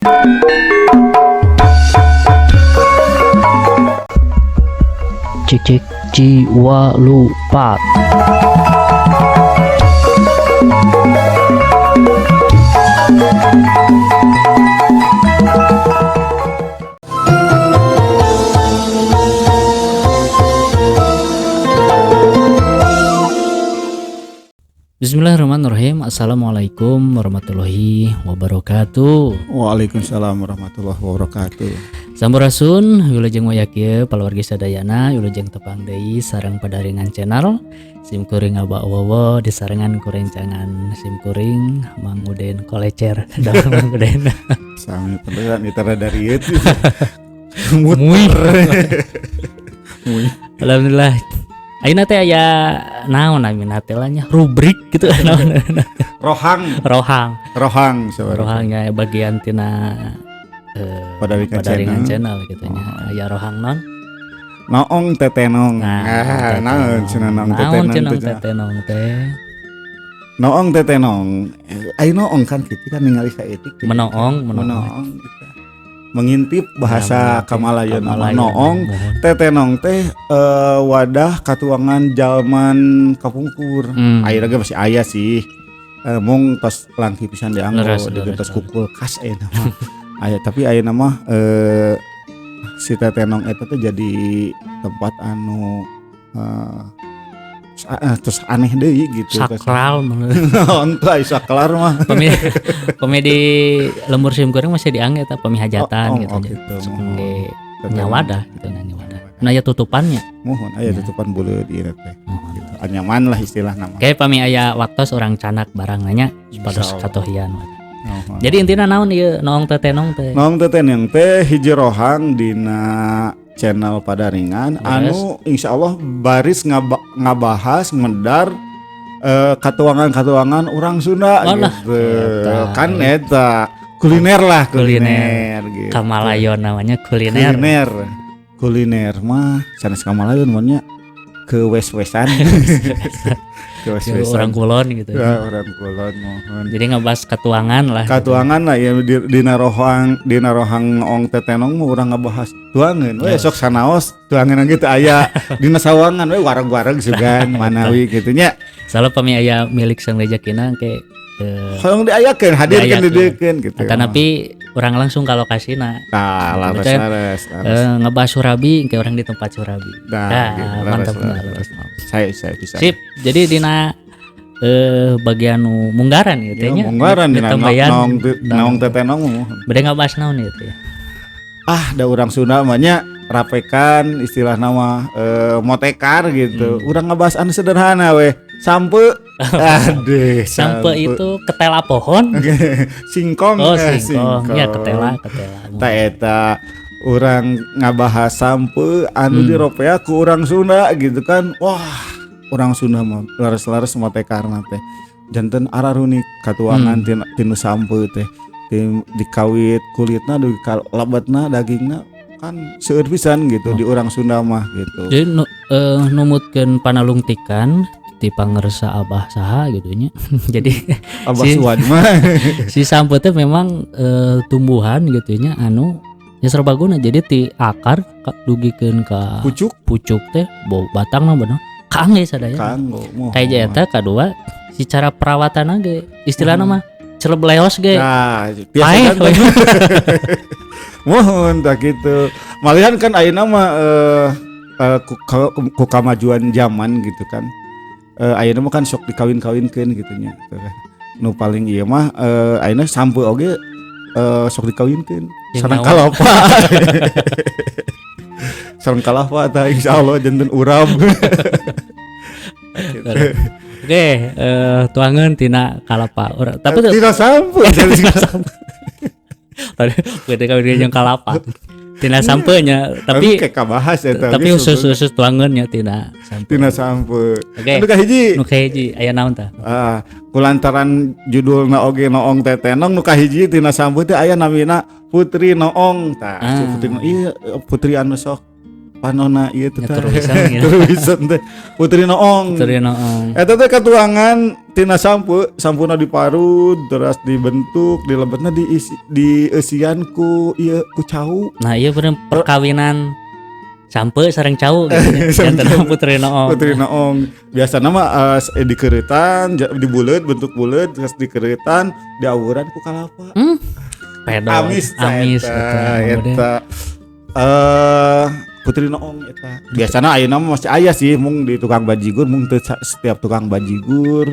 Cik cik jiwa lupa. Bismillahirrahmanirrahim. Assalamualaikum warahmatullahi wabarakatuh. Waalaikumsalam warahmatullahi wabarakatuh. Sampurasun, wilujeng wayakieu palawargi sadayana, wilujeng tepang deui sareng Padaringan Channel. Sim kuring Aba Wowo disarengan ku rencangan sim kuring Mang Uden Kolecer dalam Mang Uden. Sami beneran mitra dari itu. Mui. Mui. Alhamdulillah. Ayeuna teh aya naon namina teh lah nya, rubrik gitu naon. Rohang. Rohang. Rohang sebenarnya. Rohangnya bagian tina Padaringan Padaringan Channel. Channel gitu nya. Aya rohang non? Noong tetenong. Nah, Ah, naon cenah noong naon tetenong cenah teh cenah. tetenong teh? Noong tetenong. Aya noong kan kitu kan ningali saeutik. Menoong, menoong. Menoong gitu. Mengintip bahasa Nah, mengintip, Kamalayan mah. Kamalayan, Noong mohon. tetenong teh wadah katuangan jalman kapungkur. Ayeuna ge masih aya sih. Mung tos langki pisan dianggo, di tos kukulkas ayeuna mah. Aya tapi ayeuna mah si tetenong eta teh jadi tempat anu terus aneh deui gitu. Sakral menurut. Naon teh saklar mah. Pemi pemi di lembur sim kuring masih diangge eta pemi hajatan Oh, gitu oh, nya. gitu. Sok Mohon. ge Tetenong. nya wadah gitu nya wadah. Nah aya tutupannya. Mohon aya Ya. tutupan buleud ieu teh. Mohon. Gitu. Anyaman lah istilah nama. Kayak pami aya waktos orang canak barang nanya supados Insyaallah. katohian. Mohon. Jadi intina naon ieu noong tetenong teh? Noong tetenong teh hiji rohang dina channel Padaringan Beres. anu insyaallah baris ngabahas ngedar katuangan-katuangan orang Sunda Oh lah, gitu. eta. Kan eta kuliner lah, Kuliner. kuliner, gitu. Kamalayon namanya kuliner. Kuliner. Kuliner mah sanes Kamalayon mah nya ke wes-wesan. Ke wes-wesan. Orang kulon gitu. Ya, orang kulon mohon. Jadi ngebahas katuangan lah. Katuangan lah ya dina rohang, dina rohang noong tetenong mah urang ngabahas tuangan we Yes. sok sanaos tuangan gitu aya dina sawangan we wareg-wareg sugan manawi kitu nya. Soalnya pami aya milik sang rejakina ke Hoyong diayakeun hadirkeun Diayakeun. didiekeun gitu. Tapi orang langsung ke lokasina. Nah, laras, Betul. laras, laras. Ngebahas surabi ke orang di tempat surabi. Nah, Nah, gitu, laras, mantap, laras, laras. laras. Saya bisa. Sip. Jadi dina bagian nu munggaran gitu Ya, nya. munggaran dina Ditambayan. noong noong tetenong. Bade ngabahas naon ieu teh? Ah, da urang Sunda mah nya rapekan istilah nama motekar gitu. Urang ngebahas anu sederhana weh. Sampe. Aduh, Sampe itu ketela pohon. Singkong. Oh, singkong. Ya ketela, ketela. Ta eta urang ngabahas sampe anu diropea ku urang Sunda gitu kan. Wah, urang Sunda mah lares-lares motekarna teh. Janten ararunik katuangan tinu sampe teh. Tim dikawit kulitna dugi ka lebetna dagingna kan seueur pisan gitu di urang Sunda mah gitu. Jadi numutkeun panalungtikan ti pangersa abah saha gitu nya. Jadi Abah Suwan mah si sampe teh memang tumbuhan gitu nya anu nya serbaguna. Jadi ti akar dugikeun ka pucuk, pucuk teh bau batang mah bener kangge sadaya. Kanggo moho. Kayak eta kadua secara perawatan ge istilahna mah celeb leos ge. Nah, biasa Paeh, kan. Mohon tak gitu. Malihan kan ayeuna mah ku kamajuan zaman gitu kan. Ayeuna mah kan sok dikawin-kawinkeun gitu nya. Nu paling ieu mah ayeuna sampe oge sok dikawinkeun. Jeung Sareng naon? kalapa. Sareng kalapa tah insyaallah janten urab. Gitu. Oke, tuangan tina kalapa. Tapi tina sampe. Tadi beda kawin jeung kalapa. Tina sampeunya, tapi kayak kabahas eta. Tapi khusus-khusus tuangannya tina sampe. Tina sampe. Oke. Nu kahiji. Nu kahiji aya naon tah? Kulantaran judulna oge noong tetenong nu kahiji tina sampe teh aya namina Putri Noong tah. Si Putri Noong, iya, Putri anu sok Panona ieu teh. Terusan gitu. Terusan teh. Putri Noong. Putri Noong. Eta teh katuangan tina sampeu, sampuna diparut, terus dibentuk, dilebetna diisi dieusian ku ieu ku cau. Nah, iya bener perkawinan sampeu sareng cau gitu. Janten Putri Noong. Putri Noong. Biasana mah dikeureutan, dibuleut, bentuk buleut, terus dikeureutan, diawuran ku kalapa. Pedo. Amis, amis eta. Putri Noong eta. Biasana ayeuna mah masih aya sih mung di tukang bajigur, mung teu setiap tukang bajigur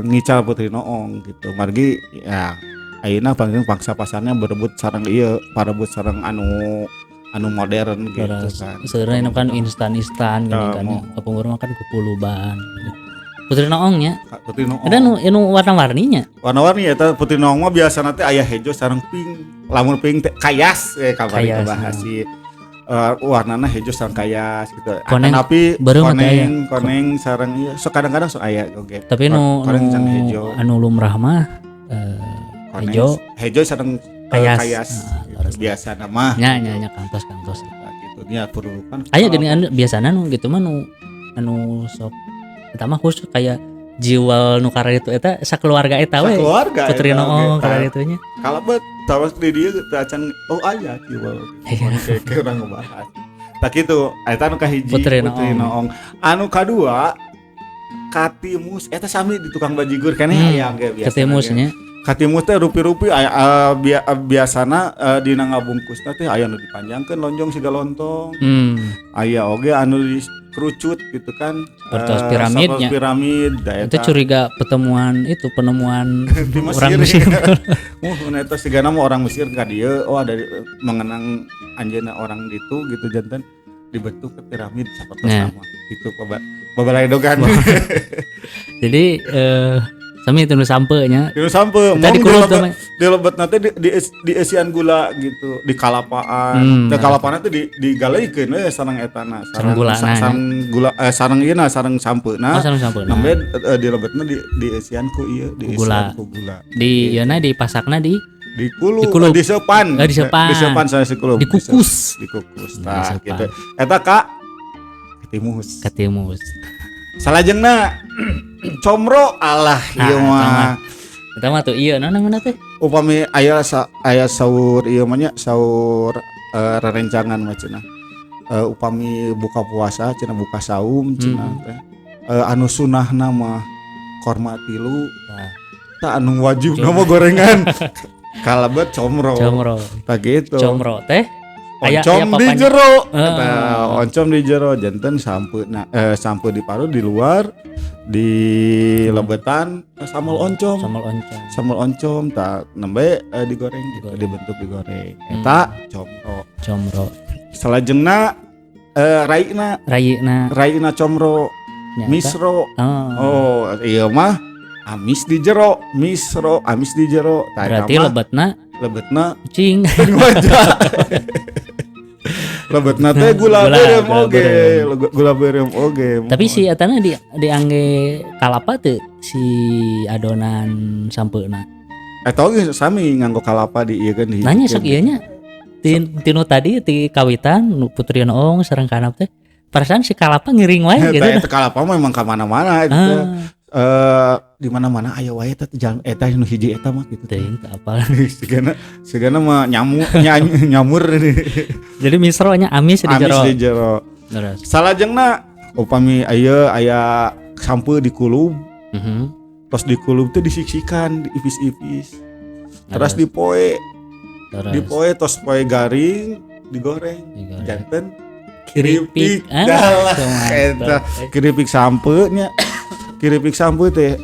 ngical Putri Noong gitu. Margi ya ayeuna paling pangsa pasarnya berebut sareng ieu, parebut sareng anu anu modern gitu kan. Sebenarnya kan instan-instan gini kan. Kapungkur mah kan kupuluban. Putri Noong nya. Putri Noong. Ada nu warna-warninya. Warna-warni eta Putri Noong mah biasana teh aya hejo sareng pink. Lamun pink teh kayas kamari bahas sih. Warnana hejo sareng kayas gitu. Koneng, tapi koneng sareng ieu. So kadang-kadang sok aya oge. Tapi nu anu lumrah mah hejo hejo sareng kayas. Gitu. Biasana mah. Nya nya nya kantos. Gitu nya perlukan. Aya geuning anu biasana nu gitu mah nu anu sok eta mah khusus kayak jiwal nu kararitu eta sakeluarga eta we. Sakeluarga Putri Noong kararitu nya. Kalebet tawas di dieu teu acan oh aya jiwal. Oke urang ngebahas. Tah kitu eta nu kahiji Putri Noong. Anu kadua katimus eta sami di tukang bajigur keneh aya ge biasa. Katimus nya. Katimus teh rupi-rupi aya biasana dina ngabungkusna teh aya nu dipanjangkeun lonjong siga lontong. Aya oge anu di kerucut gitu kan, seperti piramidnya. Piramid itu curiga pertemuan itu penemuan orang Mesir. Mun eta sigana mah orang Mesir ka dieu, oh ada mengenang anjeunna orang ditu gitu janten dibentuk ke piramid sapertos sama gitu babalaedogan. Jadi sami itu nu sampeu nya. Itu sampeu. Mong dilebetna teh di eusian gula gitu, di kalapaan. Teh kalapana teh digaleikeun we sareng etana, sareng gula, sareng gula sareng ieu na sareng sampeuna. Oh, sareng sampeuna. Nembe dilebetna di eusian ku ieu, di eusian ku gula. Di ieu na dipasakna di dikulub, disepan. Disepan saya sikulub. Dikukus. Dikukus. Tah gitu. Eta ka katimus. Katimus. Salajengna comro alah ieu mah. Eta mah tuh ieu naon namana teh? Upami aya aya saur ieu mah nya saur rerencangan mah cenah. Upami buka puasa cenah buka saum cenah teh. Anu sunahna mah korma tilu. Tah anu wajib mah gorengan. Kalebet comro. Comro. Tah gitu. Comro teh oncom di jero. Nah, oncom di jero janten sampeuna sampe diparut di luar di lebetan sambal oncom. Sambal oncom tah nembe digoreng gitu, dibentuk digoreng. Eta comro. Comro. Salajengna raina. Raina comro. Nyata. Misro. Oh, iya mah amis di jero, misro amis di jero. Tah berarti lebetna cing. Lebetna teh gula beureum oge, gula beureum oge. Tapi si etana diangge kalapa teu si adonan sampeuna. Eta oge sami nganggo kalapa di ieu kan di. Nanya sok ieu nya. Tinu tadi ti kawitan nu Putri Noong sareng kanap teh. Perasaan si kalapa ngiring wae gitu. Eta kalapa mah memang ka mana-mana eta. Di mana-mana aya wae eta jalan eta nu hiji eta mah gitu. Teuing teu apal. Sigana mah nyamur ini. Jadi misro nya amis di jero. Amis di jero. Terus. Salajengna upami aya aya sampeu dikulub. Tos dikulub teh disiksikan, diipis-ipis. Terus dipoe. Dipoe tos poe garing digoreng. Janten keripik. Dalah eta keripik sampeu nya. Keripik sampeu teh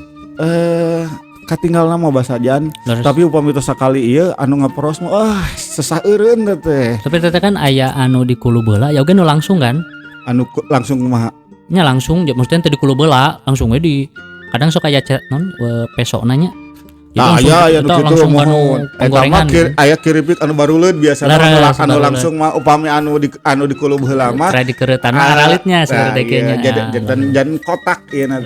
katinggal nama basajan. Tapi upami tos sakali ieu anu ngaperos mah sesah eureun teh. Tapi teh kan aya anu dikulub heula ya oge nu langsung kan? Anu langsung kumaha? Nya langsung maksudnya teh dikulub heula langsung we di kadang sok aya non pesokna nya. Nah, aya anu kitu mohon. Eta mah aya keripik anu baruleud biasana anu langsung mah upami anu di anu dikulub heula mah. Rada dikeureutan aralitnya saeureun nya. Janten jan kotak ieu na.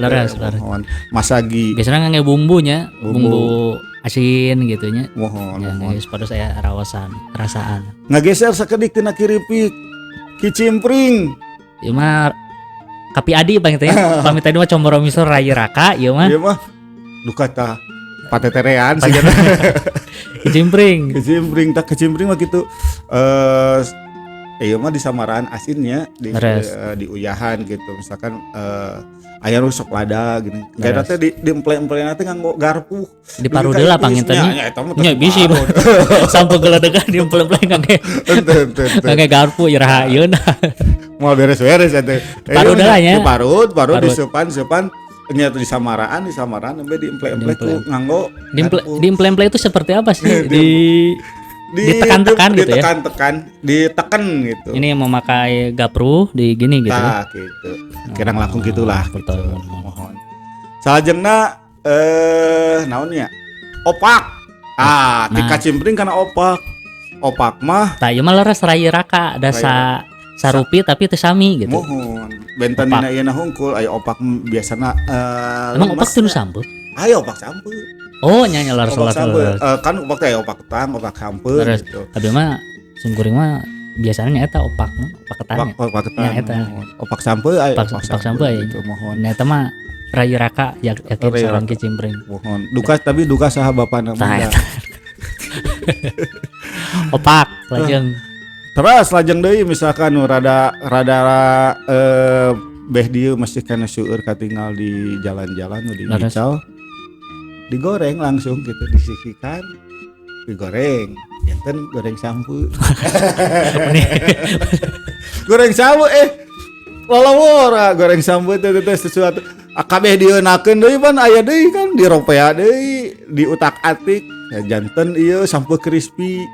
Mohon. Masagi. Biasana ngangge bumbunya, bumbu asin gitu nya. Mohon. Ya, supados aya rawasan, rasaan. Ngageser sakedik tina keripik. Kicimpring. Ieu mah Kapi Adi pang teh. Pami tadi mah Comoro Misor Rai Raka ieu mah. Ieu mah duka tah pateterean sih Kicimpring. Kicimpring tah kicimpring mah kitu ieu mah di samaraan asinnya di di uyahan gitu. Misalkan aya nu sok lada gini. Kayakna teh di emple-emplena teh nganggo garpu. Di parud heula panginten nya. Nya bisi. Sampai geledegan di emple-emple ngangge. Ngangge garpu iraha ieu na. Moal beres-beres atuh. Parud heula nya. Parud, parud disepan-sepan nya di samaraan nembe di emple-emple ku nganggo. Di emple-emple itu seperti apa sih? Di ditekan-tekan gitu ya. Ditekan-tekan, ditekan gitu. Ini yang memakai gapru di gini gitu. Tah gitu. Kirang langkung gitulah gitu. Mohon. Salajengna naon nya? Opak. Ah, ti kacimpring kana opak. Opak mah tah ieu mah leres rai raka da sarupi tapi teu sami gitu. Mohon. Benten dina ieu na hungkul aya opak biasana emang opak teu nu sampeu? Aya opak sampeu. Oh, nya leres leres. Kan opak teh opak ketang, opak sampeu gitu. Tapi mah simkuring mah biasanya eta opak, opak ketan. Opak ketan. Nya eta. Opak sampeu aya opak sampeu gitu mohon. Nya eta mah rai raka yakin sareng kicimpring. Mohon. Duka tapi duka saha bapana mah. Opak lajeng. Terus lajeng deui misalkan nu rada rada beh dieu masih kana seueur katinggal di jalan-jalan nu di ical. Digoreng langsung gitu, disisikan, digoreng, janten goreng sampeu. Goreng sampeu lalawora goreng sampeu teh sesuatu. Kabeh dieunakeun deui pan aya deui kan diropea deui, diutak-atik. Ya, janten ieu sampeu crispy.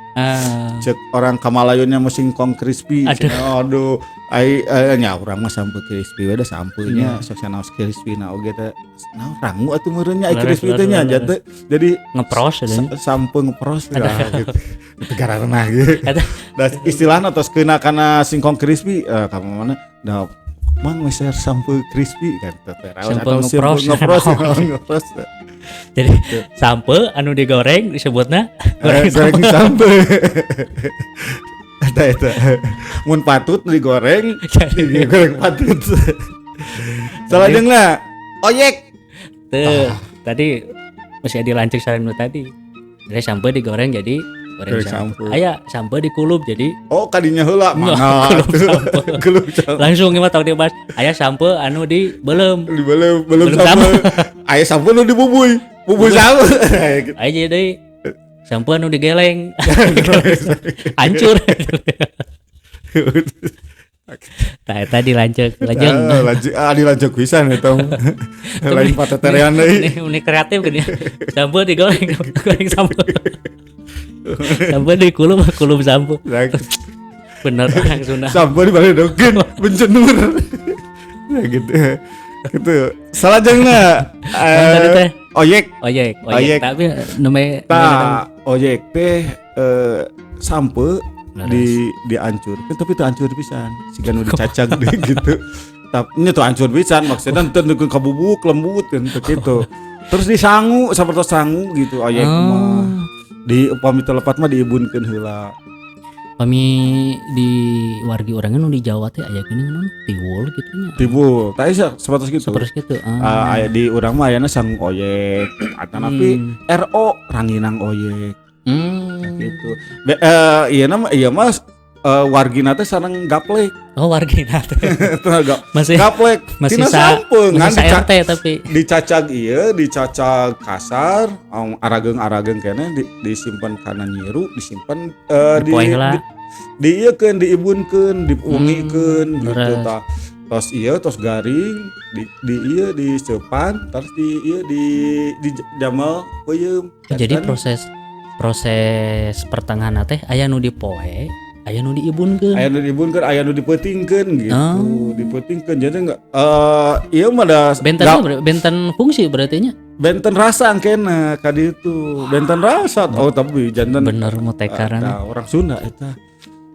Cek orang Kamalayunnya mah singkong crispy. Aduh, ai nya urang mah sampeu crispy we da sampeunya sok sanaos crispy na oge teh. Naon rangu atuh meureun nya ai crispy teh nya janten jadi ngepros sampeu ngepros lah gitu. Tegaranah gitu. Da istilahna tos keuna kana singkong crispy ka mana da mang meser sampeu crispy kan teh atau sampeu ngepros ngepros. Jadi sampeu anu digoreng disebutna goreng sampeu. Eta eta. Mun patut digoreng, digoreng patut. Salajengna oyek. Tuh, tadi masih dilancik sareng nu tadi. Jadi sampeu digoreng jadi goreng sampeu. Aya sampeu dikulub jadi oh kadinya heula mangga. Kulub sampeu. Langsung mah tau dibahas. Aya sampeu anu di beuleum. Di beuleum, beuleum sampeu. Aya sampeu nu dibubuy, bubuy sampeu. Aya jadi sampeu anu digeleng. Hancur. Tah eta dilanceuk lajeng. Dilanceuk pisan eta. Lain pateterean deui. Ini kreatif gini. Sampeu digoreng, goreng sampeu. Sampeu dikulub, kulub sampeu. Bener orang Sunda. Sampeu dibaledokeun bencenur. Nah gitu. Gitu. Salajengna oyek. Oyek, oyek. Tapi neme tah oyek teh sampeu di dihancurkeun tapi teu hancur pisan. Siga nu dicacag deui gitu. Tapi nya teu hancur pisan maksudna teu teu kabubuk lembut kan teu kitu. Terus disangu sapertos sangu gitu oyek mah. Di upami teu lepat mah diibunkeun heula. Pami di wargi orangnya nu di Jawa teh aya geuning naon tiwul kitu nya. Tiwul, tah isa sapertos kitu. Sapertos kitu. Aya di urang mah ayana sangu oyek, atanapi RO ranginang oyek. Gitu. Ieu na ieu mah wargina teh sareng gaplek. Oh, wargina teh. Masih gaplek. Masih sampeu ngan RT tapi dicacag ieu, dicacag kasar, arageung-arageung keneh disimpen kana nyiru, disimpen di ieu keun diibunkeun, diungikeun gitu tah. Tos ieu tos garing di ieu diseupan, terus di ieu di damel peuyeum. Jadi proses pertengahan teh aya nu dipoe, aya nu diibunkeun. Aya nu diibunkeun, aya nu dipeutingkeun gitu. Dipeutingkeun jadi enggak ieu mah da benten fungsi berarti nya. Benten rasa angkena ka ditu. Benten rasa. Oh tapi janten bener mutekaran. Orang Sunda eta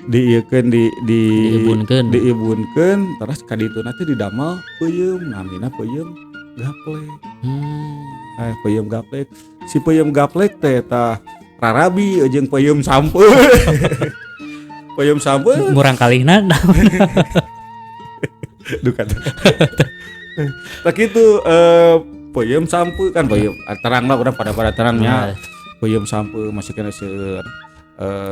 diieukeun di diibunkeun. Diibunkeun terus ka ditu teh didamel peuyeum, namina peuyeum gaplek. Peuyeum gaplek. Si peuyeum gaplek teh eta rarabi jeung peuyeum sampeu. Peuyeum sampeu Murang kalihna. Duka. Tah kitu peuyeum sampeu kan peuyeum terang lah urang pada terangnya. Peuyeum sampeu masih kena seueur.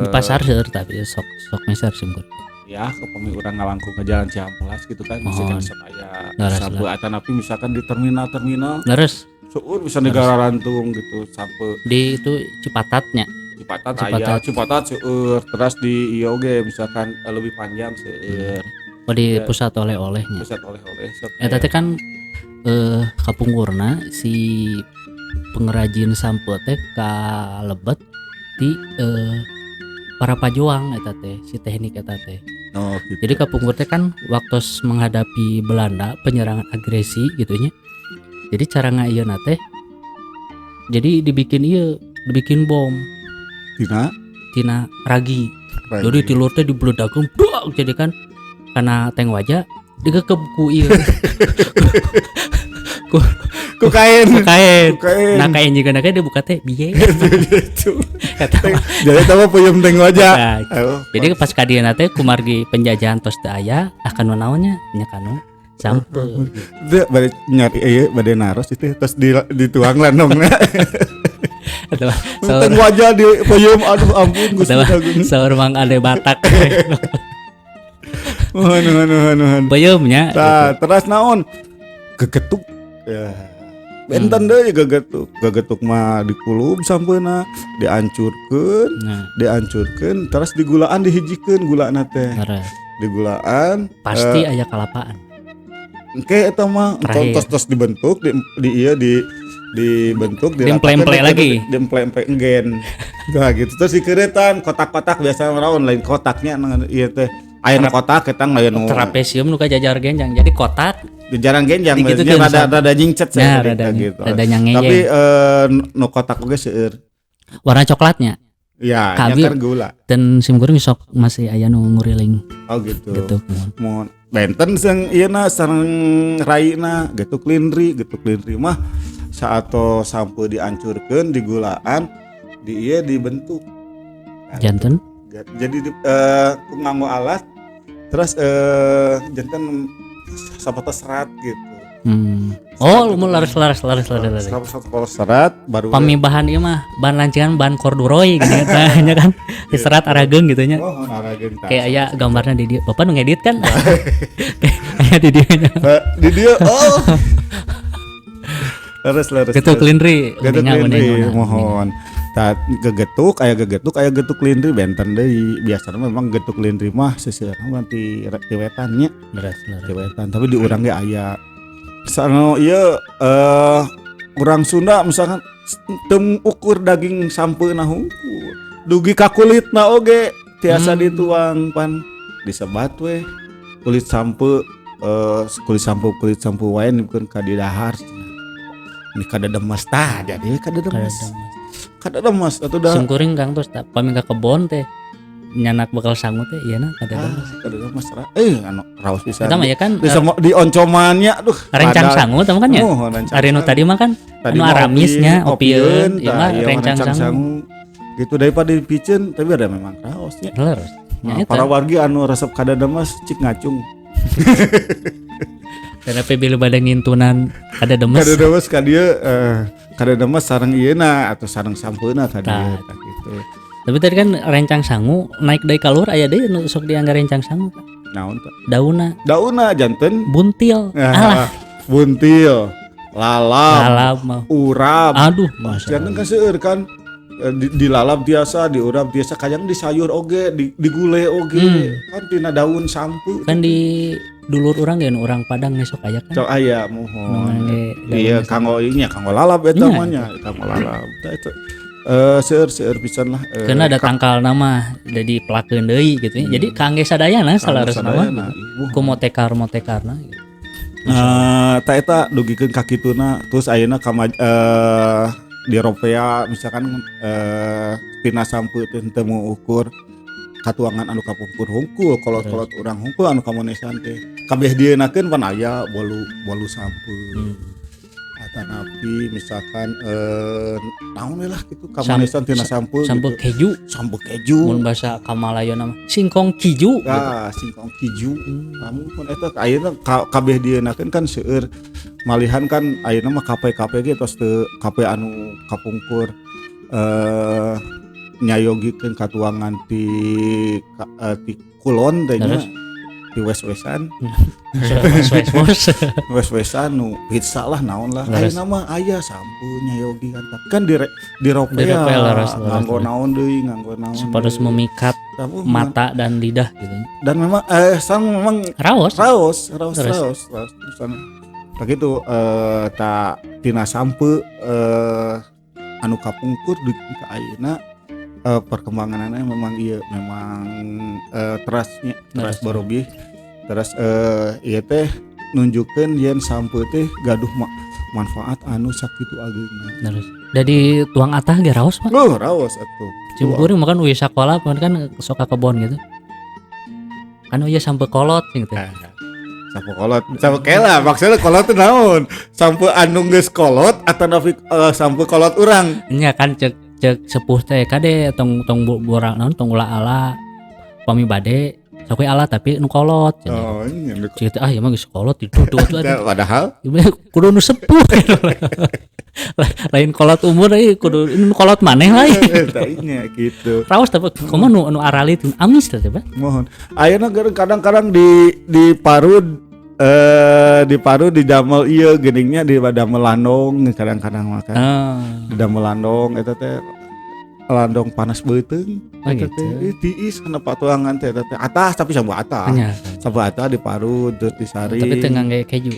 Di pasar seueur tapi sok sok meser simkur. Ya, upami urang ngalangkung ke jalan Cihampelas gitu kan masih kena sok aya sampeu atanapi misalkan di terminal-terminal. Leres. Seueur bisa negara rantung gitu sampeu. Di itu Cipatatnya. Cipatat aya, Cipatat seueur, terus di ieu oge misalkan lebih panjang seueur. Oh, di pusat oleh-olehnya. Pusat oleh-oleh. Eta teh kan kapungkurna si pengrajin sampeu teh kalebet di para pajuang eta teh, si teknik eta teh. Oh, gitu. Jadi kapungkur teh kan waktu menghadapi Belanda penyerangan agresi gitu nya. Jadi cara ngaieuna teh jadi dibikin ieu, dibikin bom. Tina ragi. Jadi tilur teh dibledakeun duak jadi kan karena teng wajah digekep ku ieu. Ku kain. Ku kain. Nah kain juga nak dibuka teh biye. Gitu. Jadi eta mah peuyeum teng wajah. Nah, jadi pas ka dieuna teh kumargi penjajahan tos teu aya akan naonnya nya kanu sampeu. Teu bade nyari ieu bade naros itu tos dituang lah nongna. Teng wajah di peuyeum aduh ampun Gusti Agung. Saur Mang Ade Batak. Nuhun. Peuyeumnya. Tah, teras naon? Gegetuk. Ya. Benten deui gegetuk. Gegetuk mah dikulub sampeuna, diancurkeun, diancurkeun terus digulaan dihijikeun gulana teh. Digulaan pasti aya kalapaan. Engke eta mah tos dibentuk di ieu di dibentuk diemple-emple lagi. Diemple-emple enggen. Nah gitu terus dikeretan kotak-kotak biasa raon lain kotaknya ieu teh. Aya nu kotak eta aya nu trapesium nu kajajar genjang. Jadi kotak jarang genjang maksudnya rada nyingcet saya gitu. Rada nyangeyeng. Tapi nu kotak oge seueur. Warna coklatnya. Ya, nya kan gula. Dan sim kuring sok masih aya nu nguriling. Oh gitu. Gitu. Mun benten sareng ieu na sareng raina getuk lindri mah saato sampeu diancurkeun digulaan di ieu dibentuk. Janten. Jadi nganggo alat terus janten sapotos serat gitu. Oh, lu laras. Sapotos serat baru pami bahan ieu mah bahan lancingan bahan korduroy gitu nya kan. Serat arageung gitu nya. Oh, arageung. Kayak aya gambarna di dieu. Bapak nu ngedit kan? Aya di dieu. Di dieu. Oh. Leres. Getuk lindri, mohon. Tah gegetuk aya getuk lindri benten deui. Biasana memang getuk lindri mah seuseurna mah ti wetan nya. Leres. Ti wetan, tapi di urang ge aya. Sano ieu urang Sunda misalkan teu ukur daging sampeuna hungkul. Dugi ka kulitna oge tiasa dituang pan disebat we kulit sampeu kulit sampeu wae nipkeun ka didahar. Ini kadademes tah jadi kadademes. Kadademes atuh da. Simkuring Kang terus pami ka kebon teh nyanak bakal sangu teh ieu na kadademes. Kadademes anu raos pisan. Eta mah ya kan bisa dioncomannya aduh. Rencang sangu tah kan ya. Ari nu tadi mah kan anu aramisnya opieun ieu mah rencang sangu. Gitu daripada dipiceun tapi ada memang raosnya. Leres. Nah, para wargi anu resep kadademes cik ngacung. Kenapa bila pada ngintunan kada demes? Kada demes ka dieu kada demes sareng ieuna atau sareng sampeuna ka dieu gitu. Tapi tadi kan rencang sangu naik deui ka luhur aya deui nu sok dianggar rencang sangu. Naon teh? Dauna. Dauna janten buntil. Alah. Buntil, lalap, urap. Aduh, masa. Janten kan seueur kan dilalap biasa, diurap biasa, kadang di sayur oge, digule oge, kan tina daun sampeu. Kan di dulur urang ge urang Padang sok aya kan. Sok aya mohon. Iya kanggo ieu nya kanggo lalap eta mah nya, kanggo lalap. Tah eta seueur pisan lah. Keuna ada tangkal nama jadi pelakeun deui gitu. Jadi kangge sadayana salaresna mah. Ku motekar-motekarna gitu. Tah eta dugikeun ka kituna terus ayeuna ka di Eropea misalkan tina sampeu teh teu ukur katuangan anu kapungkur hungkul kolot-kolot urang hungkul anu kamonesan teh kabeh dieunakeun pan aya bolu sampeu. Atanapi misalkan naon we lah gitu kamanisan tina sampeu Sampeu gitu. Keju. Sampeu keju. Mun bahasa Kamalayona mah singkong kiju gitu. Ah, singkong kiju. Kamu pun eta ayeuna kabeh dieunakeun kan seueur malihan kan ayeuna mah kape-kape ge tos teu kape anu kapungkur nyayogikeun katuangan ti kulon teh nya. Terus? Ti wes-wesan. Wes wes. Wes-wesan nu pizza lah naon lah. Leres. Ayeuna mah aya sampeu nyayogi kan, tapi kan di Di ropea, leres, leres, nganggo leres. Naon deui, nganggo naon Supados deui. memikat Tapi mata dan lidah gitu. Dan memang sang memang Raos. Raos, raos. Terus. Raos, raos sana. Tak gitu tak tina sampeu anu kapungkur di ka ayeuna perkembanganna memang iya memang terasnya teras Teras. Borobih teras ieu teh nunjukkeun yen sampeu teh gaduh manfaat anu sakitu ageungna. Terus. Dari tuang atah ge raos, Pak. Oh, raos atuh. Simkuring makan uih sakola pun kan sok ka kebon gitu. Kan ieu sampeu kolot gitu. Sampeu kolot, sampeu kela, maksudnya kolot teh naon? Sampeu anu geus kolot atau sampeu kolot urang? Nya kan cek cek sepuh teh kade tong tong borang naon tong ulah ala pami bade sok we ala tapi nu kolot cenah. Oh, iya. Cik teh, ah ieu mah geus kolot ditutut atuh. Padahal Ieu mah kudu nu sepuh. Lain kolot umur euy, kudu nu kolot maneh lah. Eta nya gitu. Raos tapi kumaha nu nu aralit amis teh, Pak. Mohon. Ayeuna kadang-kadang di parud di damel ieu geuningnya di damel landong kadang-kadang makan. Ah. Di damel landong eta teh landong panas beuteung. Oh, Eta gitu. teh tiis kana patuangan teh eta teh atas tapi sampeu atah. Nya. Sampeu atah diparud terus disaring. Tapi teu ngangge keju.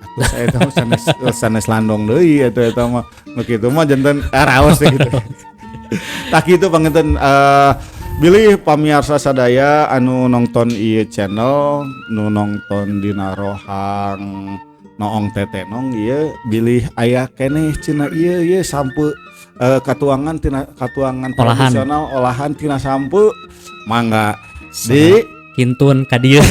Atuh saya mah sanes sanes landong deui eta eta mah. Nu kitu mah janten raos teh gitu. Tah kitu panginten bilih pamiarsa sadaya anu nonton ieu channel, nu nonton dina rohang noong tetenong ieu bilih aya keneh cenah ieu ieu sampeu katuangan tina katuangan Olahan. Tradisional olahan tina sampeu mangga di Kintun ka dieu.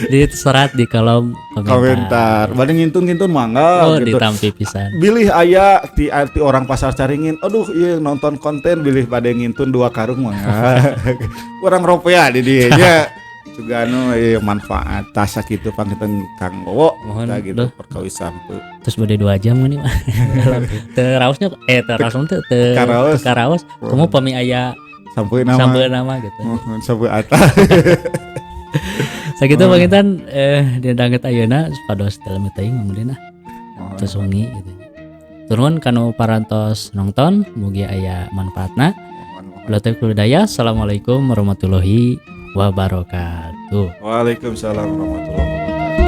Diserat di kolom komentar. Komentar. Bade ngintun-ngintun mangga Oh, gitu. ditampi pisan. Bilih aya ti orang Pasar Caringin, aduh iya nonton konten bilih bade ngintun 2 karung mangga. Urang ropea di dieu nya. Juga anu ieu manfaat tah sakitu panginten Kang Wowo. Mohon, Tah gitu duh. perkawis sampeu. Terus bade 2 jam ini mah. Teu raosnya teu raos teu teu Karaos. Teu karaos. Kumaha pami aya Sampeu nama. sampeu nama gitu. Mohon sampeu atah. Sakitu panginten di danget ayeuna supados dalem teuing kemudian ah terus wengi gitu. Turun kanu parantos nonton mugi aya manfaatna. Mohon, mohon. Wabillahi hidayah. Assalamualaikum warahmatullahi wabarakatuh. Waalaikumsalam warahmatullahi wabarakatuh.